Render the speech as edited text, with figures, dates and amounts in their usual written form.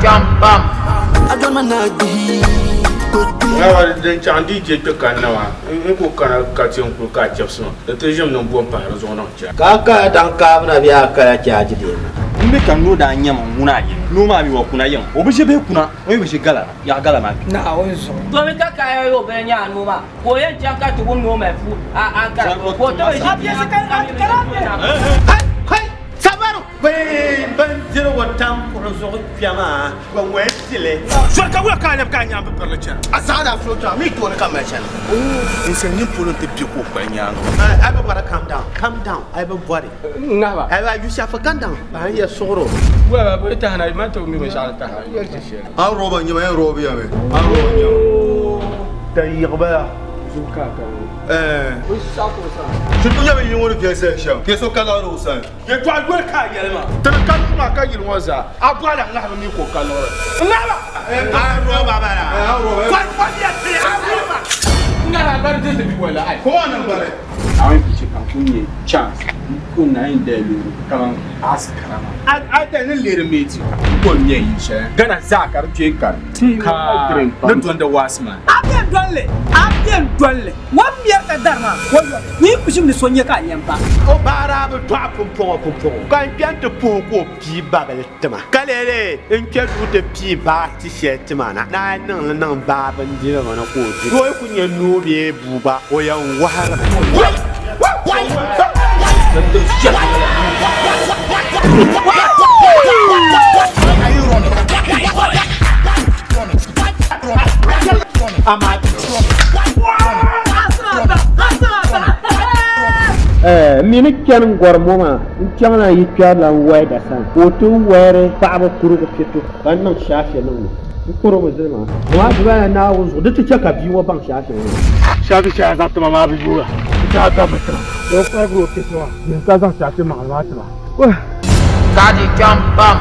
kpɛm pam. Din chaŋ di je kpe kanna maa, n ku kana ka ti n kuli ka a chɛbisi ma, di ti ʒim ni m bo m-pahi di zuɣu niŋ chɛ. Ka a kaya daŋ kaabu na bee a kaya chaaji deei ma? M mi ka noo daa nyama ŋuna a yiŋ. Noo maa mi wa kuna yiŋ. O bi ʒe bee kuna, o mi bi ʒe gala na. Yaɣa gala maa kpi. Naawuni zuɣu. Tomi ka kaya yo bɛ nya a noo maa ka o yɛn chaŋ ka ti wum ni o mali puu a Ankara ka o ti bi ʒi ka mi bi ʒi puu na. Sabaru! Bindirigu tam kuɣu zuɣu kpɛ maa, bɛ ŋɔya ti li. Zɔri ka wuya ka a lɛbi ka a nyaŋ bi pirili chana. A zaɣila a flow kpɛŋ mi tooni ka mali chana. Ninsal nini polo nti be ka o kpali nyaaŋa. A bi bɔri calm down, calm down, a bi bɔri. Ŋahiba. A ba Yusufu calm down, ba n yɛ suɣuro. Wuya ba bi tahi na, man ti mi binshɛɣu ni tahi na, yɛli ti shɛli. A roba n-nyɛ ma, yɛn robi ya mi. A roba n-nyɛ ma. Tayiɣibaya. Zuɣu ka a ka ŋɔ. Ɛɛ. Shikuru nyɛ bɛ yili ŋɔ ni viɛli shɛli shɛm. Kpe so ka liɣiri o sani. Yɛtɔɣa yoli ka a yɛli maa. Ti bi ka liɣiri maa ka yili ŋɔ zaa. A bɔhila ŋahiba mi ka o ka liɣiri. Ŋahiba! A roba bala. Kɔlikɔliya ti a roba. Ŋahiba bari di ti bi wala ai. Ka o niŋ bari. A yi ku chɛ ka n ku nya chance n-ku naai n-dali loori kaman paasi kara maa. A dali ni leeri meeti. N ko n-nya yil shɛli Ghana zaa ka di kpe kari ka ni dɔndi waasi maa. A bɛn doli li, a bɛn doli li. O ni mɛri ka dari maa, o yɔri ni yi kushim ni so nya ka a lɛm pa. O ba daa bi dɔɣi pumpɔŋɔ pumpɔŋɔ, ka n kpe nti puhi ka o pii babili ti ma, ka lee lee n kpe duu ti pii baati shɛli ti ma na ni a niŋ li niŋ baa bindirigu ni ka o di. O yi ku nya noo bee bua gba, o yɛn wɔhirimi. M mi ni chani n-gɔri mɔ maa, n chaŋla yi kpɛrila n-waya da sani, ka o ti wayiri paɣiba kurigu piɛto ka n niŋ shaafe niŋ li. N kuri o mi zili maa. Amaa dibala Naawuni zuɣu, di ti chɛ ka bia ŋɔ baŋ shaafe ŋɔ. Shaafe shɛli a zaŋ ti ma maa bi yuura, n ti a gabimi ti ma. Ka o kparigiri o piɛto maa, yin ka zaŋ shaafe maŋli maa ti ma. Ka di kpɛm pam.